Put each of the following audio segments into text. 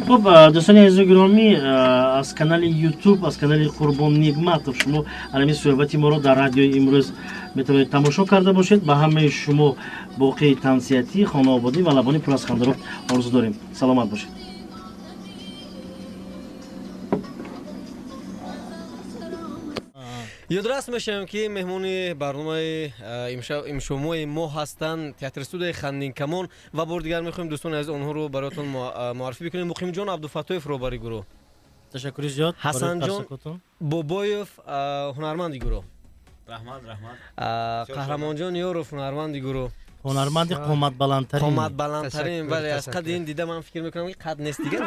Хуб, дӯстони азизу гиромӣ, аз канали Ютуб, аз канали Қурбон Нигматов шумо ҳамин суҳбати моро дар радиои имрӯз метавонед тамошо карда бошед. Ба ҳамаи шумо боқии тансиҳатӣ, хонаободӣ ва лабони пур аз хандаро орзу дорем. Саломат бошед. Ёдрас мешавем, ки меҳмони барномаи имшомои мо ҳастанд театр-студияи Хандинкамон ва бори дигар мехоҳем, дӯстони азиз, онҳоро бароятон муаррифӣ бикунем. Муқимҷон Абдуфаттоев, роҳбари гурӯҳ. Ташаккури зиёд. Ҳасанҷон Бобоев, ҳунарманди гурӯҳ. Раҳмат, раҳмат. Қаҳрамонҷон Ёров, ҳунарманди гурӯҳ. Ҳунарманди қоматбаландтарин. Қоматбаландтарин, бале, аз қадди ин дида ман фикр мекунам, ки қад нест дигар.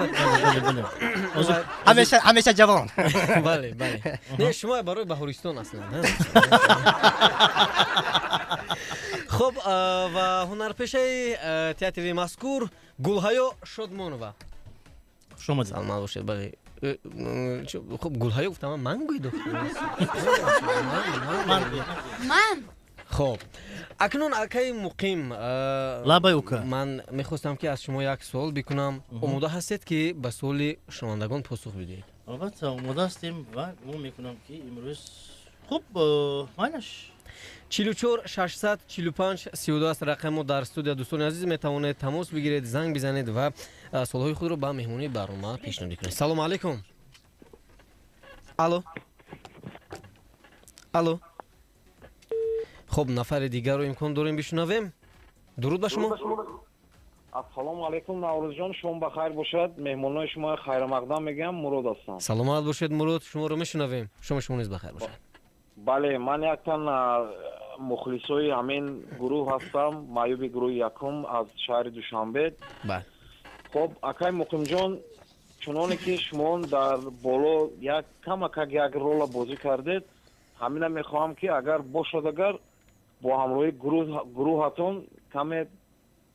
Ҳамеша, ҳамеша ҷавон. Бале, бале. Не, шумо барои Баҳористон аслан. Хуб, ва ҳунарпешаи театри мазкур Гулҳаё Шодмонова. Хуш омадед. Саломат бошед. Бале, хуб, Гулҳаё гуфтам, ман гӯйд. Ман. Хоб, акнун, акаи Муқим, Лабай, ука. Ман мехостам, ки аз шумо як суол бикунам. Омода ҳастед, ки ба суоли шунавандагон посух бидиҳед? Албатта, омода ҳастем ва гумон мекунам, ки имрӯз хуб майлаш. 44 645 32 аст рақами мо дар студия. Дӯстони азиз, метавонед тамос бигиред, занг бизанед ва суолҳои худро ба меҳмонии барнома пешниҳод кунед. Салому алайкум. Алло, алло. Хуб, нафари дигарро имкон дорем бишунавем. Дуруд ба шумо. Ассалому алайкум, Наврӯзҷон, шом ба хайр бошад. Меҳмонои шумо хайрмақдам мегӯям, Мурод ҳастам. Саломат бошед, Мурод, шуморо мешунавем. Шоми шумо низ ба хайр бошад. Бале, ман яктан мухлисои ҳамин гурӯҳ ҳастам, маъюби гурӯҳи якум аз шаҳри Душанбе. Хоб, акай Муқимҷон, чуноне ки шумо дар боло як камакак як рола бозӣ кардед, ҳамина мехоҳам, ки агар бошад, агар бо ҳамроҳии гурӯҳатон каме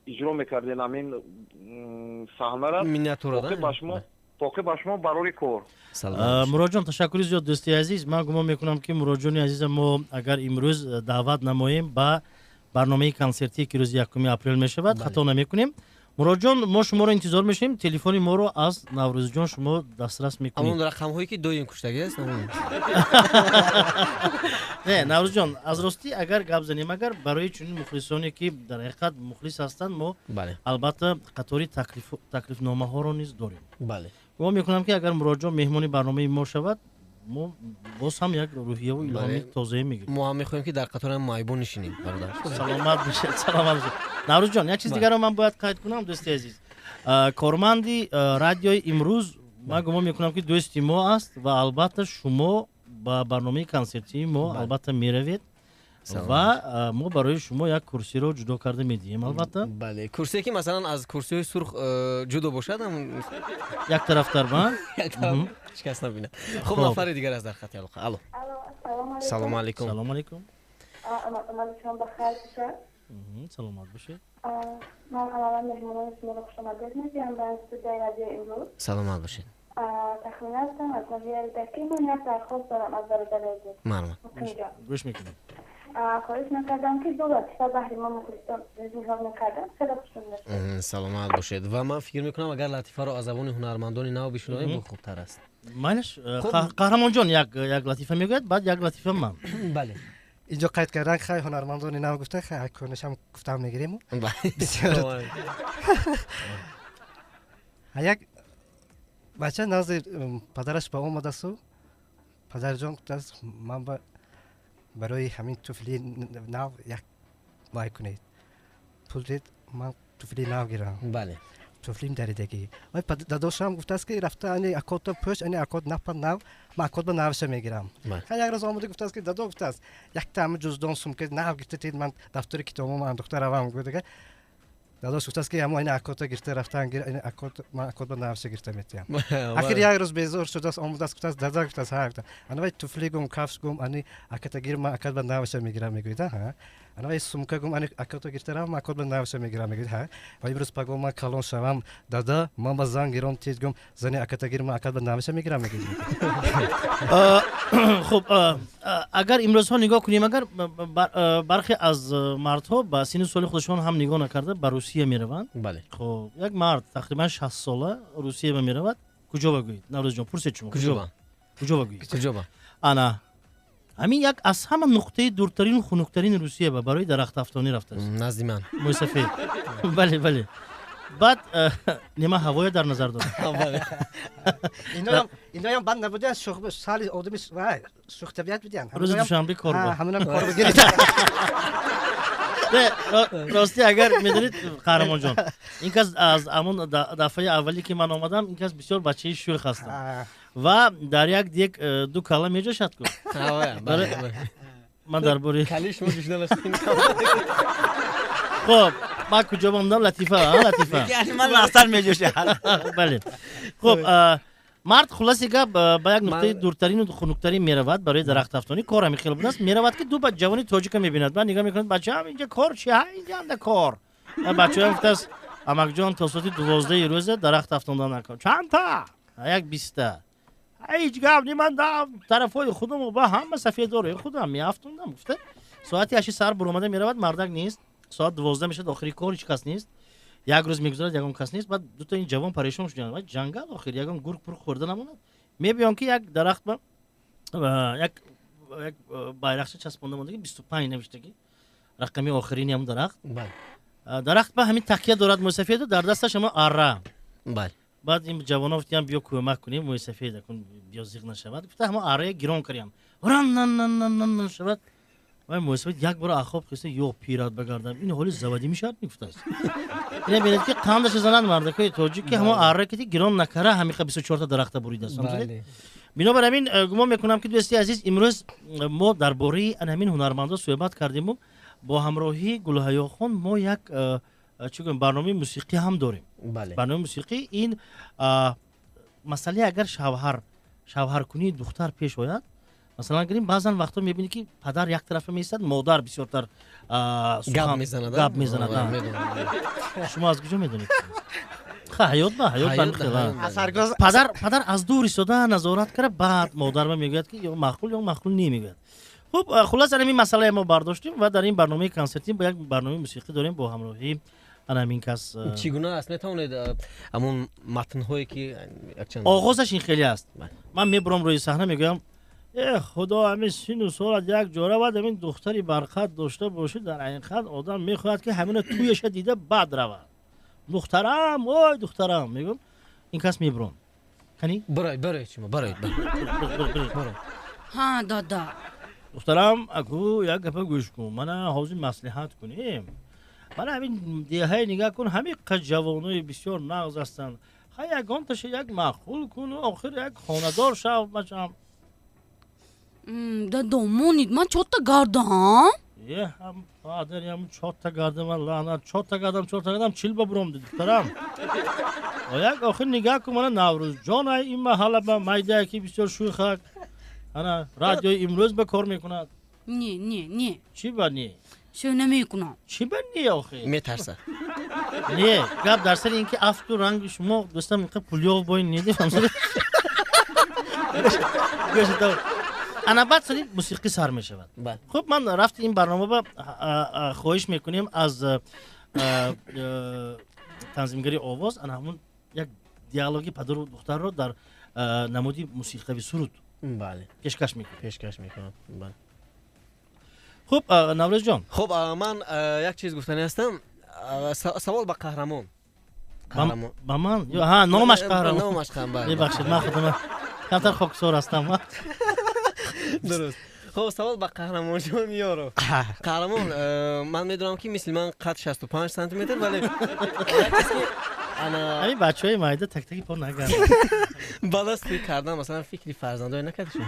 иҷро мекардем ҳамин саҳнара. Миниатюра. Боқӣ ба шумо барори кор. Муродҷон, ташаккури зиёд, дӯсти азиз. Ман гумон мекунам, ки Муродҷони азиза мо агар имрӯз даъват намоем ба барномаи консертие, ки рӯзи 1 апрел мешавад, хато намекунем. Муродҷон, мо шуморо интизор мешавем. Телефони моро аз Наврӯзҷон шумо дастрас мекунед. Ҳамон рақамҳое, ки доим куштагӣ аст. Не, Наврӯзҷон, аз ростӣ агар гап занем, агар барои чунин мухлисоне, ки дар ҳақиқат мухлис ҳастанд, мо албатта қатори таклифномаҳоро низ дорем. Гумон мекунам, ки агар Муродҷон меҳмони барномаи мо шавад, мо боз ҳам як рӯҳияву илҳоми тозае мегирем. Мо ҳам мехоҳем, ки дар қатори майбон нишинем, бародар. Саломат бошед, саломат бошед, Наврӯзҷон. Як чиз дигарро ман бояд қайд кунам, дӯсти азиз. Корманди радиои имрӯз, ман гумон мекунам, ки дӯсти мо аст ва албатта шумо ба барномаи консертии мо албатта меравед ва мо барои шумо як курсиро ҷудо карда медиҳем, албатта. Бале, курсие, ки масалан аз курсиҳои сурх ҷудо бошад. Як тарафтар ба. Ҳеҷ кас набинад. Хуб, нафари дигар аз дар хати алоқа. Алло, салому алайкум. Салому алайкум. Саломат бошед. Ман аввалан меҳмонони шуморо хушомадед мегӯям ба студияи радиои имрӯз. Саломат бошед. Тахмина ҳастам аз ноҳияи Рӯдакӣ. Ман як дархост дорам аз бародари азиз. Марҳамат. Гӯш мекунем. Хоҳиш мекардам, ки ду латифа баҳри мо мухлисон пешниҳод мекардам, хеле хушнуд мешудам. Саломат бошед. Ва ман фикр мекунам, агар латифаро аз забони ҳунармандони нав бишунавем, бо хубтар аст. Майлаш, Қаҳрамонҷон як латифа мегӯяд, баъд як латифа ман. Бале. Инҷо қайд кардан, хай, ҳунармандони нав гуфта, хай, кунашам гуфтам мегирему. Як бача назди падараш ба омадасту: «Падарҷон, — гуфтааст, — ман ба барои ҳамин туфли нав як вай кунед, пул дед, ман туфли нав гирам, туфлим даридагӣ». Вай дадошам гуфтааст, ки рафта ани акото пӯш, ани акот напа нав, ман акот ба навша мегирам. Хай, як рӯз омада гуфтааст, ки дадо, гуфтааст, якта ҳама ҷуздон, сумка нав гирифта тед, ман дафтари китобомо андохта равам. Гуфтага дадош гуфтааст, ки ҳамо ини акото гирифта рафтан гир, ини акот, ман акот ба навша гирифта метиҳам. Ахир як рӯз безор шудааст, омадааст, гуфтааст: «Дада, — гуфтааст, — ҳа», гуфта, «ана вай туфли гум, кафш гум, ани аката гир, ман акат ба навша мегирам», мегӯяд. Ҳа. Ана вай сумка гум ани акато гирифта равам, акот ба навша мегирам, мегӯяд. Ҳа, ва имрӯз паго ман калон шавам, дада, ман ба зан гиром, тез гум зани аката гирам, акат ба навша мегирам, мегӯяд. Хуб, агар имрӯзҳо нигоҳ кунем, агар бархе аз мардҳо ба синну соли худашон ҳам нигоҳ накарда ба Русия мераванд. Хуб, як мард тақрибан 60 сола Русия ба меравад. Куҷо ба гӯед, Наврӯзҷон, пурсед шумо. Куҷо ба? Куҷо ба гӯед? Куҷо ба? Ана ҳамин як аз ҳама нуқтаи дуртарину хунуктарини Русия ба барои дарахтафтонӣ рафтааст. Назди ман. Мӯйсафед, бале. Баъд нема ҳавоя дар назар дорам. Иноям банд набудиян, сали одами шӯхтабиат будиян. Рӯзи душанбе кор. Ҳаминам кор бигиред. Ростӣ, агар медонед, Қаҳрамонҷон, ин кас аз ҳамон дафъаи аввале ки ман омадам, ин кас бисёр бачаи шӯх ҳастанд ва дар як дек ду калла меҷошад ку. Ман дар бори, хуб, ман куҷо мондам? Латифа, латифа. Ман лаҳзар меҷошад. Бале, хуб, мард, хулоси гап, ба як нуқтаи дуртарину хунуктарин меравад барои дарахтафтонӣ. Кор ҳамин хел будааст. Меравад ки ду ҷавони тоҷика мебинад. Баъд нигоҳ мекунад: бачаам, инҷа кор чи? Ҳа, инҷа анда кор. Бачаам гуфтааст: амакҷон, то соати 12-и рӯза дарахт афтондан накор. Чандта? Як 20-та. Ҳеҷ гап ни, ман тарафҳои худам ба ҳама сафеддори худам меафтондам, гуфта, соати 8-и саҳар буромада меравад, мардак нест. Соат 12 мешавад, охири кор, ҳеҷ кас нест. Як рӯз мегузарад, ягон кас нест. Баъд дута ин ҷавон парешон шуданд: ҷангал, охир ягон гург пург хӯрда намонад. Мебиём ки як дарахт ба як байрақча часпонда мондаги, 25 навиштагӣ, рақами охирини ҳамн дарахт. Дарахт ба ҳамин такя дорад мӯйсафеду, дар дасташ ҳамо арра. Баъд ин ҷавоно гуфтиям: биё, кӯмак кунем мӯйсафеда, биё, зиқ нашавад, гуфта, ҳамо аррая гирон кардям, раннаннаннан шавад. Вай мӯйсафед як бора ахоб хеста: ё пират багардам, ин ҳоли заводӣ мешавад, мегуфтааст. Ина бинед ки қандаша занад мардакои тоҷик, ки ҳамо арра кити гирон накара, ҳамиқа 24-та дарахта буридааст. Бинобар ҳамин гумон мекунам, ки дӯсти азиз, имрӯз мо дар бораи ҳамин ҳунармандо суҳбат кардиму бо ҳамроҳии Гулҳаёхон мо як чӣ гӯем, барномаи мусиқӣ ҳам дорем. Барномаи мусиқӣ ин масъалаи агар шавҳаркунии духтар пеш ояд, масалан гирем, баъзан вақтҳо мебинӣ, ки падар як тарафа меистад, модар бисёртар гап мезанад. Гап мезанад. Шумо аз куҷо медонед? Ха, ҳаёт ба ҳаёт. Падар аз дур истода назорат карда, баъд модарма мегӯяд, ки ё маъқул, ё маъқул не мегӯяд. Хуб, хуллас, ҳамин масъалае мо бардоштем ва дар ин барномаи консертӣ бо як барномаи мусиқӣ дорем бо ҳамроҳии ана ҳамин кас. Чӣ гуна аст? Метавонед ҳамон матнҳое ки якчанд Оғозаш ин хеле аст: ман мебурам рӯи саҳна, мегӯям: э худо, ҳамин сину солат як ҷо равад, ҳамин духтари барқат дошта бошӣ. Дар ҳақиқат одам мехоҳад, ки ҳамина тӯяша дида баъд равад. Духтарам, ой духтарам, мегӯям, ин кас мебурон. Кани? Бароед, бароед, шумо бароед. Ҳа, дада. Духтарам, аку як гапа гӯш кун, мана ҳозир маслиҳат кунем. Мана ҳамин деҳае нигаҳ кун, ҳамин қа ҷавонои бисёр нағз ҳастанд. Ха, ягонташа як маъқул куну охир як хонадор шав, бачам. Дадо, монед, ман чорта гардам. Е, ҳам падарям, чорта гардам, лаънат, чорта гардам, чорта гардам, 40 ба буром, духтарам. Як охир нигаҳ кун, мана Наврӯзҷон, ай ин маҳалла ба майдае ки бисёр шӯхак, ана радиои имрӯз ба кор мекунад. Не, не, не. Чӣ ба не? Шӯ намекунам. Чӣ ба не, охир? Метарсад. Не, гап дар сари ин ки афту ранги шумо, дӯстам, инқа пулёв боин недиф. Ана баъд сари мусиқӣ сар мешавад. Хуб, ман рафти ин барнома ба хоҳиш мекунем аз танзимгари овоз, ана ҳамун як диалоги падару духтарро дар намуди мусиқави суруд пешкаш мекунем. Пешкаш мекунам. Хуб, Наврӯзҷон. Хуб, ман як чиз гуфтанӣ ҳастам. Савол ба Қаҳрамон. Ба ман? Ҳа, номаш Қаҳрамон. Номаш. Мебахшед, ман худам камтар хоксор ҳастам. Дуруст. Хуб, савол ба Қаҳрамонҷон Ёров. Қаҳрамон, ман медонам, ки мисли ман қад 65 сантиметр, вале ҳамин бачаҳои майда тактаки по нагард. Баъд аз тӯй кардан, масалан, фикри фарзандое накарди шумо?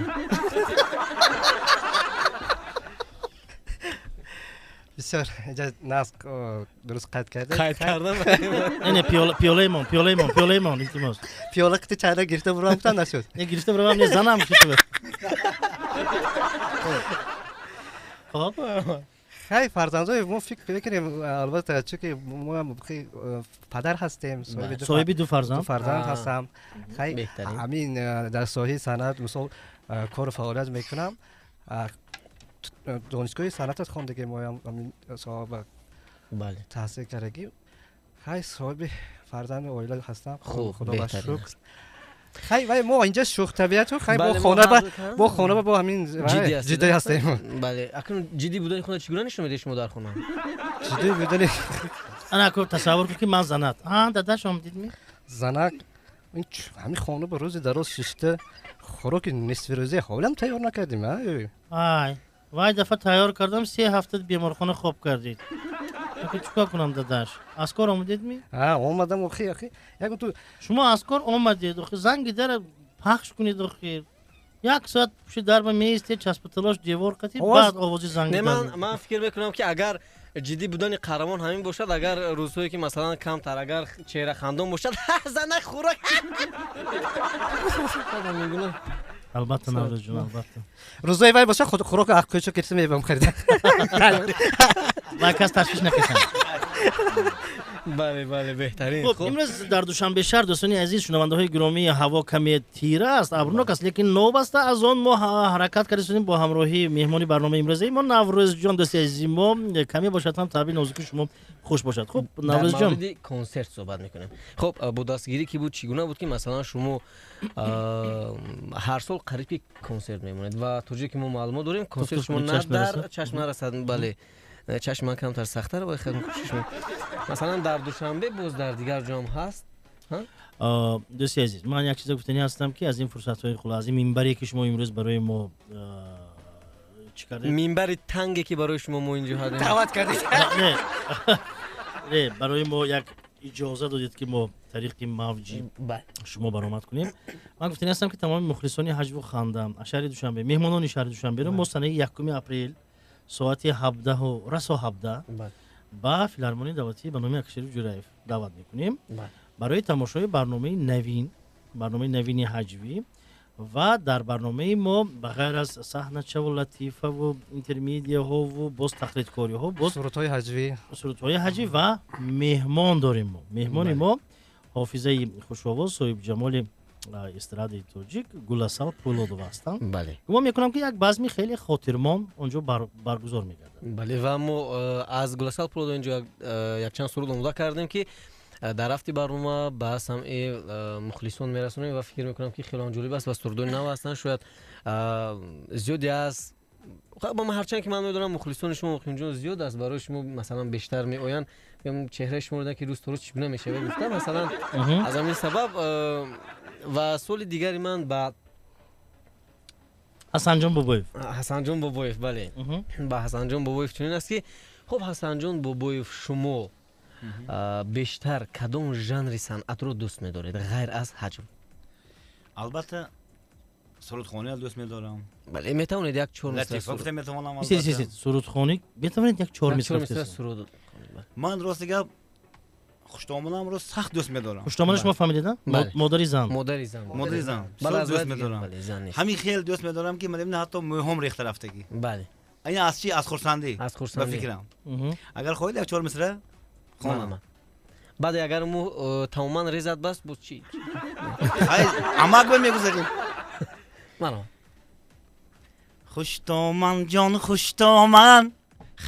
Бисёр инҷа нағз, дуруст қайд кардед. Қайд кардам. Не, пиёлаемон, пиёлаемон, пиёлаемон, илтимос. Пиёла қити чайда гирифта бурам, гуфтан нашуд. Не, гирифта бурам, не, занам. Хоб. Хай, фарзандои мо фикр мекунем, албатта, чунки мо ҳам падар ҳастем, соҳиби ду фарзанд, ду фарзанд ҳастам. Хай, ҳамин дар соҳаи санъат, мисол, кору фаъолият мекунам. Донишгоҳи санъатат хондагӣ, моям ҳамин соҳаба таҳсил кардагӣ. Хай, соҳиби фарзанду оила ҳастам, худо ба шукр. Хай, вай мо инҷа шӯхтабиату, хай, бо хона, бо хона, бо ҳамин ҷиддӣ ҳастем. Бале, акнун ҷиддӣ будани хона чӣ гуна нишон медиҳед шумо дар хона? Ҷиддӣ будани ана ку тасаввур кун, ки ман занат. А дадаш омадидми? Занак ҳамин хона ба рӯзи дароз шишта, хӯроки нисфирӯза ҳолам тайёр накардем. Ай, вай дафъа тайёр кардам, 3 ҳафта беморхона хоб кардед. Чӣ кор кунам, дадаш? Аз кор омадедми? Омадам, охи, охи. Ту шумо аз кор омадед, охи, занги дара пахш кунед, охи, як соат пушти дарба меистед, часпаталош девор қатӣ, баъд овози занги. Не, ман фикр мекунам, ки агар ҷиддӣ будани қаҳрамон ҳамин бошад, агар рӯзҳое ки масалан камтар агар чеҳра хандон бошад, занак хӯрок. Албатта, Наврӯзҷон, албатта. Рӯзои вай боша, хӯрока аз кӯча кирса мебам харида. Вай кас ташвиш накашад. Бале, бале, беҳтарин. Хуб, имрӯз дар Душанбе шаҳр, дӯстони азиз, шунавандаҳои гиромӣ, ҳаво каме тира аст, абрнок аст, лекин новобаста аз он мо ҳаракат кардастем бо ҳамроҳии меҳмони барномаи имрӯзаи мо Наврӯзҷон, дӯсти азизи мо, каме бошад ҳам таъби нозуки шумо хуш бошад. Хуб, Наврӯзҷон, мавриди консерт суҳбат мекунем. Хуб, бо дастгирӣ ки буд, чӣ гуна буд, ки масалан шумо ҳар сол қариб ки консерт мемонед ва то ҷое ки мо маълумот дорем, консерти шумо на дар чашм нарасад. Бале, чашми ман камтар сахттар, вале хеле кӯшиш. Масалан, дар Душанбе, боз дар дигар ҷоам ҳаст. Дӯсти азиз, ман як чиза гуфтанӣ ҳастам, ки аз ин фурсатҳои хула, аз ин минбаре ки шумо имрӯз барои мо чӣ кардед, минбари танге ки барои шумо мо инҷо ҳадем. Даъват кардед. Не, барои мо як иҷоза додед, ки мо тариқи мавҷи шумо баромад кунем. Ман гуфтанӣ ҳастам, ки тамоми мухлисони ҳаҷву ханда аз шаҳри Душанбе, меҳмонони шаҳри Душанберо мо санаи 1 апрел соати 17-ҳу расо 17 ба филармонияи давлатӣ ба номи Акашариф Ҷураев даъват мекунем барои тамошои барномаи навин, барномаи навини ҳаҷвӣ. Ва дар барномаи мо ба ғайр аз саҳначаву латифаву интермедияҳову боз тақлидкориҳо, боз сурудҳои ҳаҷвӣ. Сурудҳои ҳаҷвӣ ва меҳмон дорем. Мо меҳмони мо ҳофизаи хушовоз, соҳибҷамоли эстрадаи тоҷик Гуласал Пулодова ҳастанд. Гумон мекунам, ки як базми хеле хотирмон онҷо баргузор мегардад. Бале, ва мо аз Гуласал Пулодова инҷо якчанд суруд омода кардем, ки дар рафти барнома ба самъи мухлисон мерасонем ва фикр мекунам, ки хеле ҷолиб аст ва сурудои нав ҳастанд. Шояд зиёде аз ҳарчанд ки ман медонам, мухлисони шумо, Муқимҷон, зиёд аст, барои шумо масалан бештар меоянд, чеҳраи шумо дидан, ки рӯз то рӯз чӣ гуна мешавад, гуфта масалан. Аз ҳамин сабаб ва суоли дигари ман ба Ҳасанҷон Бобоев. Ҳасанҷон Бобоев, бале, ба Ҳасанҷон Бобоев чунин аст, ки хуб, Ҳасанҷон Бобоев, шумо бештар кадом жанри санъатро дӯст медоред, ғайр аз ҳаҷв? Албатта, сурудхониро дӯст медорам. Бале, метавонед як чор латифа гуфта метавонам. Сурудхонӣ метавонед як чор мисра суруд? Ман, рости гап, хуштомонамро сахт дӯст медорам. Хуштомона шумо фаҳмидед, модари зан. Модари зан. Модари зан дӯст медорам. Ҳамин хел дӯст медорам, ки ман ҳатто мӯйҳом рехта рафтагӣ. Ин аз чи? Аз хурсандӣ. Аз хурсандӣ. Ба фикрам, агар хоҳед, як чор мисра хонам. Баъд агар мӯ тамоман резад, бас боз чӣ? Амак ба мегузарем. Марҳамат. Хуштоман ҷон, хуштоман,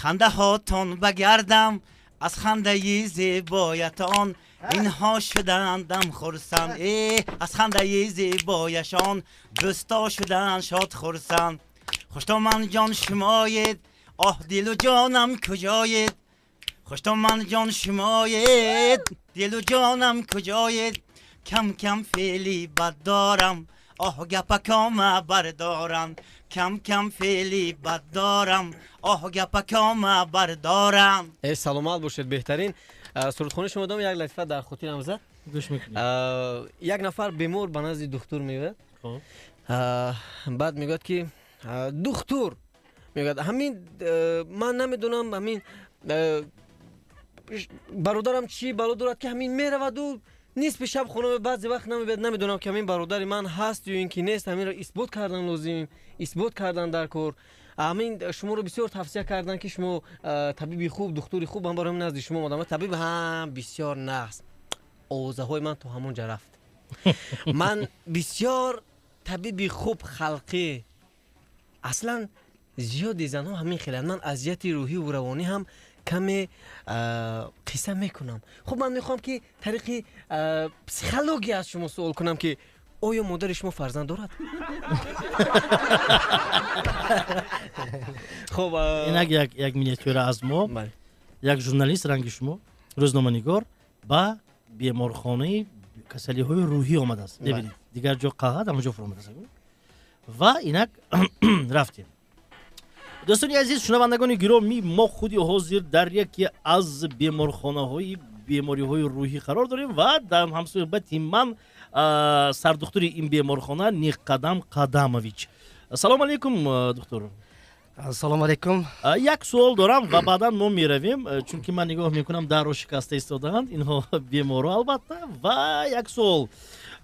хандаҳотон багардам, аз хандаи зебоятон инҳо шудандам хурсанд, э аз хандаи зебояшон дӯсто шуданд шод хурсанд. Хуштоман ҷон, шумоед, оҳ, дилу ҷонам куҷоед? Хуштоман ҷон, шумоед, дилу ҷонам куҷоед? Кам кам феъли бад дорам, оҳ, гапакома бардорам, кам кам феъли бад дорам, оҳ, гапакома бардорам. Э, саломат бошед, беҳтарин сурудхони шумо дом. Як латифа дар хотирам зад. Гӯш мекунем. Як нафар бемор ба назди духтур меояд, баъд мегӯяд, ки духтур, мегӯяд, ҳамин ман намедонам, ҳамин бародарам чӣ бало дорад, ки ҳамин мераваду нисфи шаб хона, баъзе вақт намебиёд. Намедонам, ки ҳамин бародари ман ҳаст ё ин ки нест. Ҳаминро исбот кардан лозим, исбот кардан дар кор. Ҳамин шуморо бисёр тавсия карданд, ки шумо табиби хуб, духтури хуб, ман барои назди шумо омадам. Табиб ҳам бисёр нағз. Овозаҳои ман то ҳамон ҷа рафт. Ман бисёр табиби хуб, халқӣ. Аслан зиёди занҳо ҳамин хеланд. Ман азияти рӯҳиву равонӣ ҳам каме қисса мекунам. Хуб, ман мехоҳам, ки тариқи психология аз шумо суол кунам, ки оё модари шумо фарзанд дорад? Хуб, инак як миниатюра аз мо. Як журналист ранги шумо, рӯзноманигор, ба беморхонаи касалиҳои рӯҳӣ омадааст. Бибинед, дигар ҷо қағад, ҳамон ҷо фуромадааст. Ва инак рафтем. Дӯстони азиз, шунавандагони гиромӣ, мо худи ҳозир дар яке аз беморхонаҳои бемориҳои рӯҳӣ қарор дорем ва дар ҳамсӯҳбати ман сардухтури ин беморхона Неққадам Қадамович. Салом алейкум, духтур. Салом алейкум. Як суол дорам ва баъдан мо меравем, чунки ман нигоҳ мекунам, дарро шикаста истодаанд инҳо беморо, албатта. Ва як суол.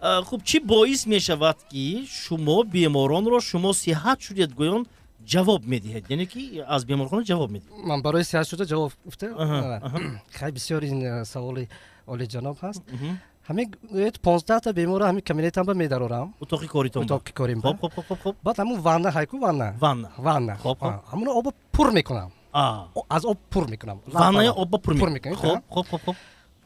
Хуб, чӣ боис мешавад, ки шумо беморонро шумо сиҳат шудед гӯён ҷавоб медиҳед, яъне ки аз беморхона ҷавоб медиҳед? Ман барои сиҳат шуда ҷавоб гуфта. Хеле бисёр ин саволи олиҷаноб ҳаст. Ҳамин гӯед, 15та беморро ҳамин кабинетам ба медарорам. Утоқи коритон? Утоқи корим. Хоб, хоб, хоб, хоб. Баъд ҳамун ванна ҳайку, ванна. Ванна. Ванна. Хоб, хоб. Ҳамуно обо пур мекунам. Аз об пур мекунам. Ванная обо пур мекунам. Хоб, хоб, хоб, хоб.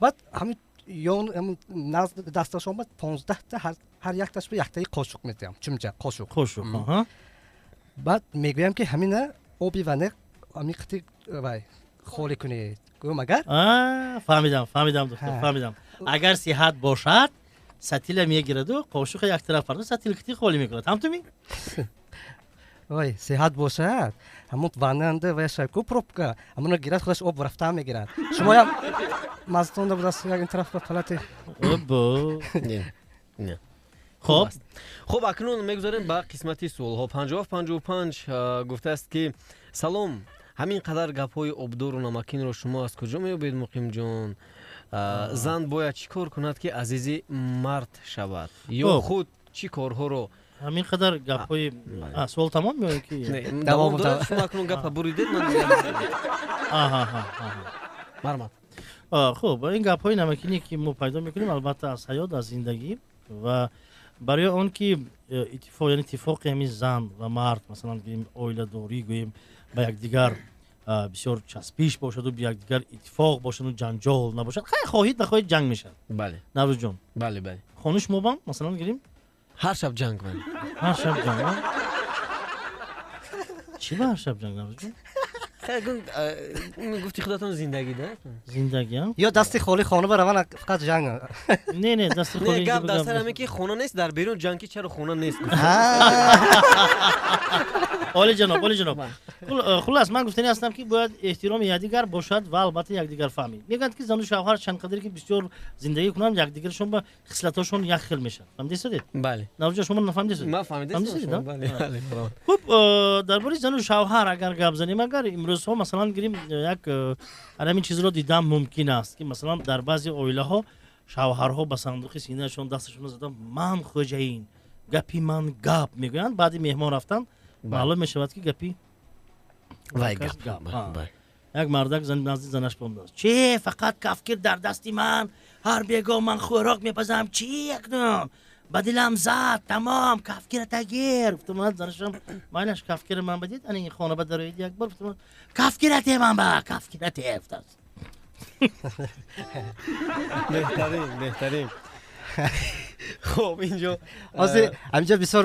Баъд ҳамин ён ҳамун назд дасташ омад, 15та ҳар якташ ба яктаи қошуқ медиҳам. Чумча қошуқ. Қошуқ. Аҳа. Баъд мегӯям, ки ҳамина оби ванна ҳамин қити вай холӣ кунед. Гӯям агар? Фаҳмидам, фаҳмидам, духтур, фаҳмидам. Агар сиҳат бошад, сатила мегираду қошуқа яктараф парда, сатил қити холӣ мекунад. Ҳамтуми? Ой, сиҳат бошад, ҳамун ваннанда вай шайку пробка, ҳамуно гирад, худаш об рафта мегирад. Шумоям маззатонда будаст як ин тараф ба палати. Обо. Не. Не. Хоб. Хуб, акнун мегузарем ба қисмати суолҳо. 5755 гуфтааст, ки салом, ҳамин қадар гапҳои обдору намакинро шумо аз куҷо меёбед, Муқимҷон? Зан бояд чӣ кор кунад, ки азизи мард шавад? Ё худ чӣ корҳоро? Ҳамин қадар гапҳои суол тамом ё ки давом дорад? Шумо акнун гапа буридед, ман мармат. Хуб, ин гапҳои намакине, ки мо пайдо мекунем, албатта аз ҳаёт, аз зиндагӣ, ва барои он ки иттифоқ, яъне иттифоқи ҳамин зан ва мард, масалан гӯем, оиладорӣ гӯем, ба якдигар бисёр часпиш бошаду ба якдигар иттифоқ бошаду ҷанҷол набошад. Хай, хоҳид нахоҳид ҷанг мешавад. Бале. Наврӯзҷон. Бале, бале. Хонаи шумо бам, масалан гирем? Ҳар шаб ҷанг ман. Ҳар шаб ҷанг? Чӣ ба ҳар шаб ҷанг, Наврӯзҷон? Гуфти худатон, зиндагӣ да? Зиндагӣ? Ё дасти холӣ хона бараван, фақат ҷанг. Не, дасти холӣ. Гап дар сар ҳамин, ки хона нест, дар берун ҷанг, ки чаро хона нест. Олӣ ҷаноб, олӣ ҷаноб. Хуллас, ман гуфтанӣ ҳастам, ки бояд эҳтироми якдигар бошад ва албатта якдигар фаҳмид. Мегӯянд, ки зану шавҳар чанд қадре ки бисёр зиндагӣ кунанд, якдигаршон ба хислатҳошон як хел мешавад. Фаҳмидед? Бале. Наврӯзҷон, шумо нафаҳмидед? Ман фаҳмидам. Бале, бале. Хуб, дар бораи зану шавҳар агар гап занем, агар имрӯзҳо масалан гирем, як ҳамин чизро дидам мумкин аст, ки масалан дар баъзе оилаҳо шавҳарҳо ба сандуқи синаашон дасташонро зада, ман хоҷаин, гапи ман гап мегӯянд. Баъди меҳмон рафтан маълум мешавад, ки гапи вай гап. Як мардак назди занаш бомдааст: че, фақат кафкир дар дасти ман, ҳар бегоҳ ман хӯрок мепазам, чӣ акнун ба дилам зад, тамом, кафкира гир. Гуфтам занашам: майлаш, кафкира ман бадид, ана ин хона ба дароид як бор. Гуфтам: кафкира те ман ба кафкира те. Гуфтааст. Беҳтарин, беҳтарин. Хуб, инҷо ҳозир ҳаминҷо бисёр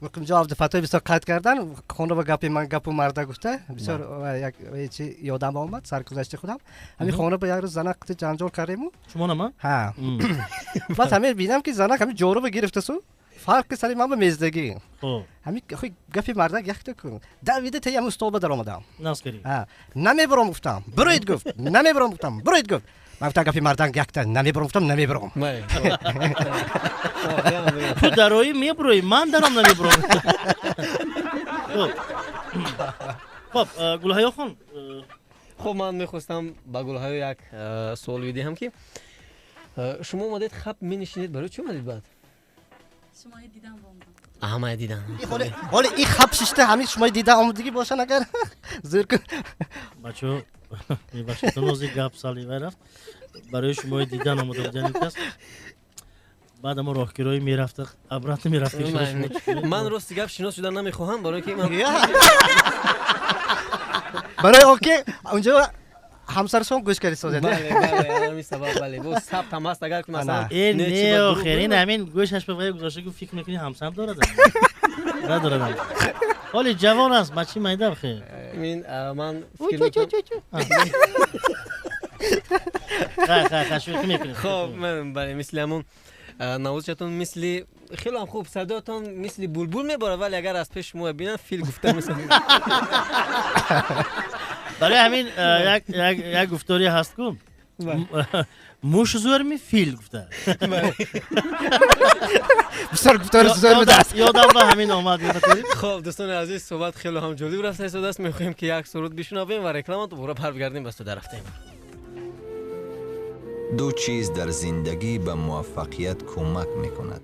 Муқимҷон Абдуфаттоҳ бисёр қайд кардан, хона ба гапи ман гапу марда гуфта, бисёр як чи ёдам омад саргузашти худам. Ҳамин хона ба як рӯз занак қити ҷанҷол кардему. Шумо нама? Ҳа. Баъд ҳамин бинам, ки занак ҳамин ҷоруба гирифтасу фарқи сари ман ба мездагӣ. Ҳамин гапи мардак якта кун. Давида таи ҳамин столба даромадам. Наскари. Намебаром гуфтам. Бироед гуфт. Намебаром гуфтам. Бироед гуфт. Ман гуфтам, гапи мардак якта, намебаром гуфтам, намебаром. Ту дароӣ мебуроӣ, ман даром намебуром. Хуб, Гулҳаё хон. Хуб, ман мехостам ба Гулҳаё як суол бидиҳам, ки шумо омадед, хаб менишинед, барои чӣ омадед баъд? Шумои дидам. Ҳамаи дидан. Ҳоли и хап шишта ҳамин шумои дида омадагӣ бошанд, агар зӯр кун. Бачаҳо, мебахшед, нози гап сали вай рафт. Барои шумои дидан омада будани кас. Баъд мо роҳкироӣ мерафта, обратно мерафта. Ман рости гап шинос шудан намехоҳам, барои ки ман барои он ки унҷо ҳамсарашон гӯш карди созед. Бале, бале, ҳамин сабаб, бале. Бо сабт ҳам ҳаст, агар ки масалан э не, охир ин ҳамин гӯшаш ба вай гузошта, гуфт фикр мекунӣ ҳамсар дорад? Надорад. Ҳоли ҷавон аст, бачи майда хе. Ин ман фикр мекунам. Хай, хай, хай, шӯхӣ мекунем. Хоб, бале, мисли ҳамон навозишатон, мисли хеле ҳам хуб, садоятон мисли булбул меборад, вале агар аз пеши шумо бинам, фил гуфта мисл. Барои ҳамин як гуфторе ҳаст ку, муш зӯрми, фил гуфта. Бисёр гуфтори зӯр будааст. Ёдам ба ҳамин омад. Хоб, дӯстони азиз, суҳбат хеле ҳам ҷолиб рафта истодааст. Мехоҳем ки як суруд бишунавем ва реклама, дубора баргардем ба студия. Рафтем. Ду чиз дар зиндагӣ ба муваффақият кӯмак мекунад.